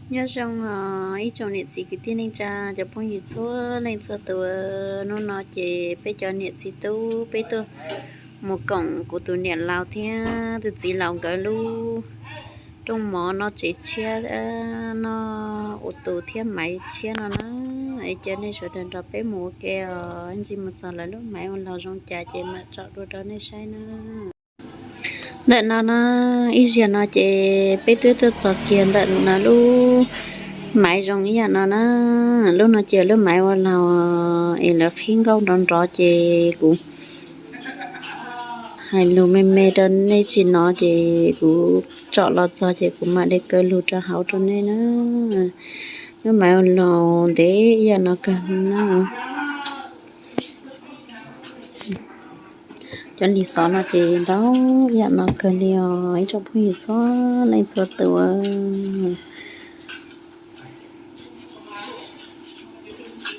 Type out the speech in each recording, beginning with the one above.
Nyob zoo os ib tsoom niam txiv kwv tij neej tsa cov phooj ywg txhua leej txhua tus, hnub no ces peb cov niam txiv tub peb tuaj mus koom kuv tus niam laus thiab tus txiv laus nkawd lub rooj mov noj tsev tshiab, noj ua tus thiab maiv tshiab no na. Es cia nej sawv daws nrog peb mus ua ke os, ib ntsis mus txog lawv lub maiv ua laus zoo cas ces mam tsom dua rau nej saib na. Ntawm no na, ib zaug no ces peb twb tuaj txog kiag ntawm no lub maiv zoo ib yam no na. Lub no ces lub maiv ua laus es lawv qhib nkauj nrov nrov ces kuv hais lus me me rau nej tsis hnov ces kuv tsom los txog ces kuv mam li kaw lus rau hauv rau nej na. Lub maiv ua laus ntev ib yam no kawg na. Cov lis xov no ces ntau ib yam no kawg li os ib tsoom phooj ywg txhua leej txhua tus.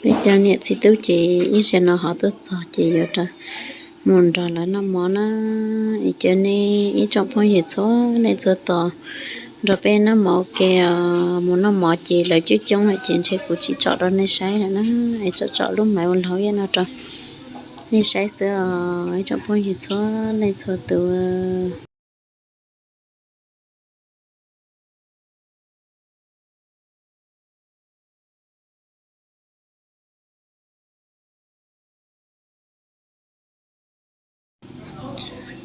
Peb cov niam txiv tub ces ib zaug no ho tuaj txog ces yuav rov mus nrog lawv noj mov na. Es cia nej ib tsoom phooj ywg txhua leej txhua tus nrog peb noj mov ua ke os. Mus noj mov ces lawv coob coob lawm ces ntshe kuv tsis tsom rau nej saib lawm na. Es tsom tsom lub maiv ua laus ib yam no rau nej saib xwb os ib tsoom phooj ywg txhua leej txhua tus.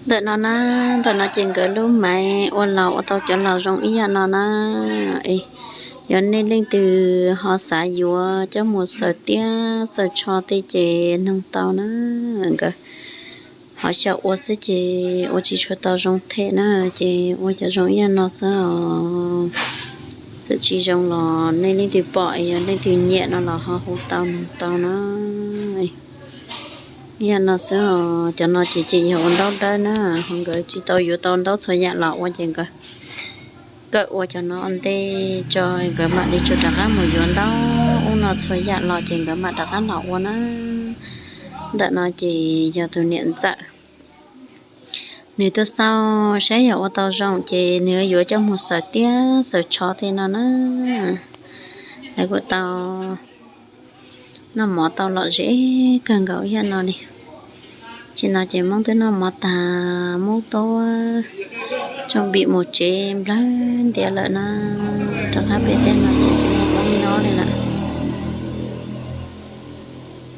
Ntawm no na, ntawm no ces nkawd lub maiv ua laus ua tau cov laus zoo ib yam no na. Es yog nej leej twg ho xav yuav coj mus xaws tiab xaws tsho tej ces noog tau na. Nkawd ho xyaum ua xwb ces ua tsis tshua tau zoo them na, ces ua cov zoo ib yam no xwb os. Txawm tsis zoo los nej leej twg pom es yog leej twg nyiam no los ho hu tau noog tau na. Ib yam no xwb os, cov no ces ces yog ua ntaub dawb na, ho nkawd tsis tau yuav tau ntaub txhua yam los ua ces nkawd kawm ua cov no ua ntej tso, nkawd mam li tsuas rov qab mus yuav ntaub ub no txhua yam los ces nkawd mam rov qab los ua na. Ntawm no ces yog tus niam ntxawm, nws tuaj xauj saib yog ua tau zoo ces nws yuav coj mus xaws tiab xaws tsho tej no na. Lawv kuj tau noj mov tau lom zem kawg nkaus ib yam no li. Ces no ces Hmoob twb noj mov tag, Hmoob tuaj tsoom pim mus tsev nplawg ntiav lawm na. Rov qab pem tej no ces tsis muaj Hmoob nyob li lawm.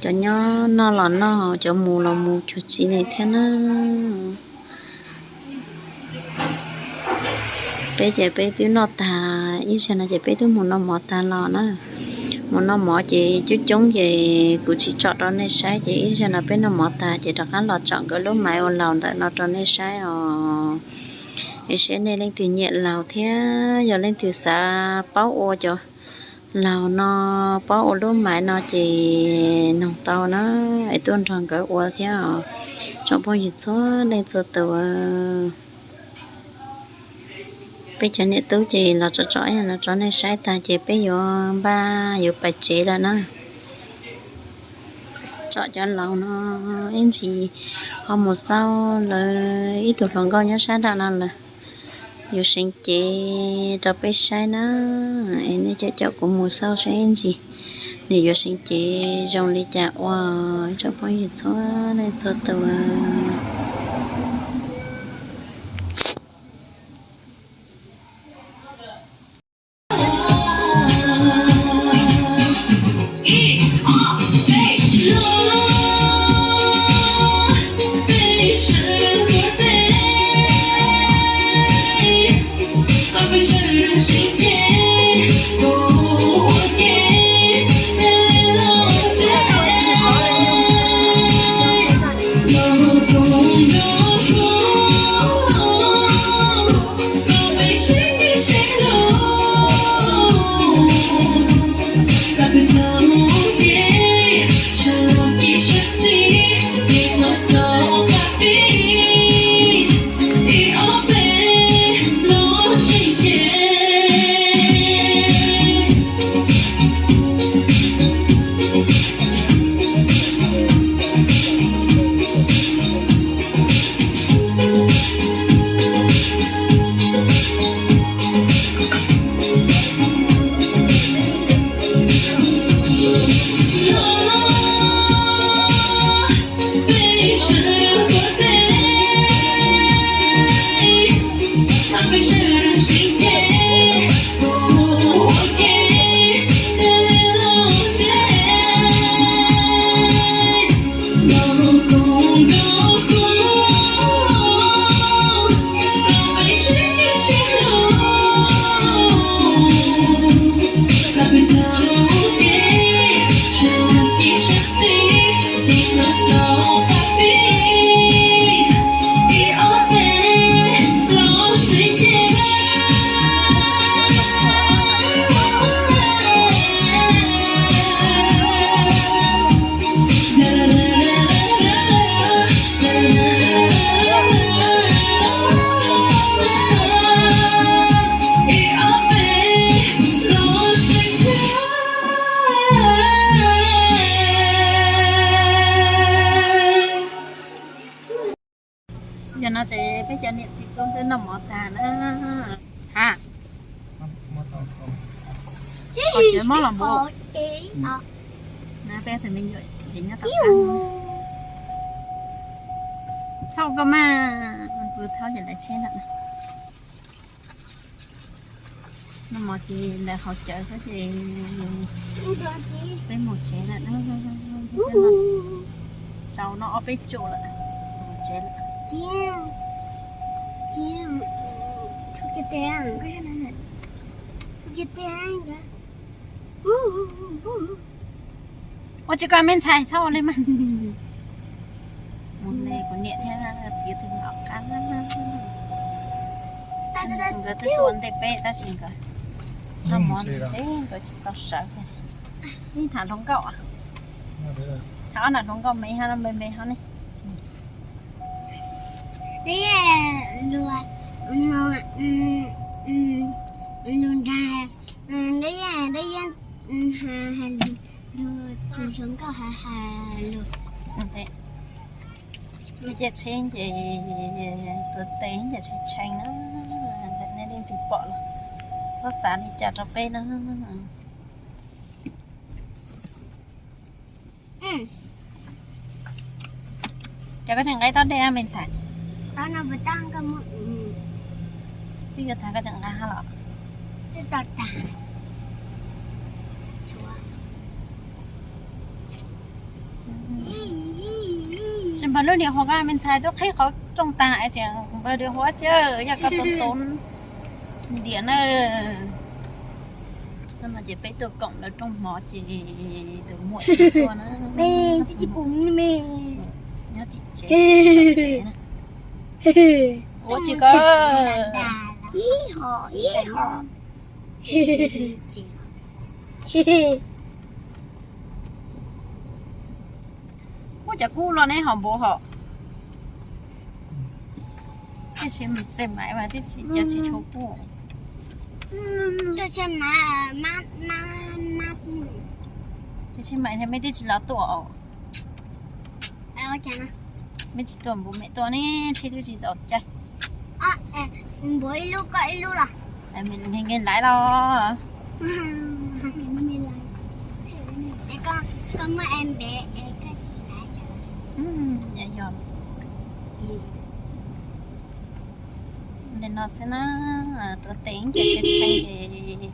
Cov nyob noj los noj, cov mus los mus cuag tsis li thiab na. Peb ces peb twb noj tag, ib zaug no ces peb twb mus noj mov tag los na. Mus noj mov ces coob coob ces kuv tsis tsom rau nej saib ces ib zaug no peb noj mov tag ces rov qab los tsom nkawd lub maiv ua laus ntawm no rau nej saib os. Es seb nej leej twg nyiam laus thiab yog leej twg xav paub ua cov laus no, paub ua lub maiv no ces noog tau na, es tuaj nrog nkawd ua thiab os. Tsoom phooj ywg txhua leej txhua tus, peb cov niam tub ces los tsom tsom no rau nej saib tag ces peb yuav npaj yuav pais tsev lawm na. Tsom cov laus no ib ntsis ho mus xauj lawv ib tug hluas nkauj nyob sab nram no lawm, yuav seev cev rau peb saib na. Es nej caum caum kuv mus xauj saib ib ntsis nws yuav seev cev zoo li cas ua, tsoom phooj ywg txhua leej txhua tus. Cov niam txiv tuaj npeb noj mov tag na. Ha, cov mob los npua. Na peb tus me nyuam ces nyob tom qab. Txhob koj mas, kuv thauj ces lawv tsheb lawm. Noj mov ces lawv haus cawv xwb ces peb mus tsev lawm na. Tsau no ob peb tsuam lawm, mus tsev lawm. Ua tsis koj me ntxhais txhob ua li mas. Mus nte kuv niam thiab txiv twb mus qab. Nkawd twb tuaj ntej peb tab sis nkawd noj mov ntev nkawd tsis tau sawv. Ib tham hluas nkauj, tham ob nram hluas nkauj me hab me me hab ne. Lus nra, lub, lub, tus hluas nkauj has has lus. Cia tsheb ces tuav tes ces tshee tshee na. Nej leej twg pom los txhob xav li cas rau peb na. Ces koj tseem nqa ib tob dej me ntxhais? Twb yuav tag koj tseem nqa hab los? Tsis npawg lub diam huv, koj me ntxhais twb qhib qhov rooj tag es tseem npawg diam huv tsi, yog koj tau tau diam na. Hnub no ces peb tuaj koom lawv rooj mov ces tus muam tsis tuaj na. Nyob tim tsev. Ua tsis koj. Muab cov kub los neb ho npuav hos. Tiam sis xe maiv mas tib tsis, cov tsis tshua kub. Tiam sis maiv thiab meb tib tsis los tuaj. Meb tsis tuaj npuav mem tuaj ne, tsheb twb tsis txaus caij. Nkees laiv los. Yog li no xwb na, tuav tes ces tshee tshee ces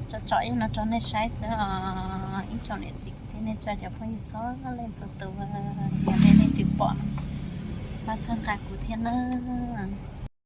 tso tsom ib no rau nej saib xwb os. Ib tsoom niam txiv kwv tij neej tsa cov phooj ywg txhua leej txhua tus, yog nej leej twg pom no pab txhawb nqa kuv thiab na.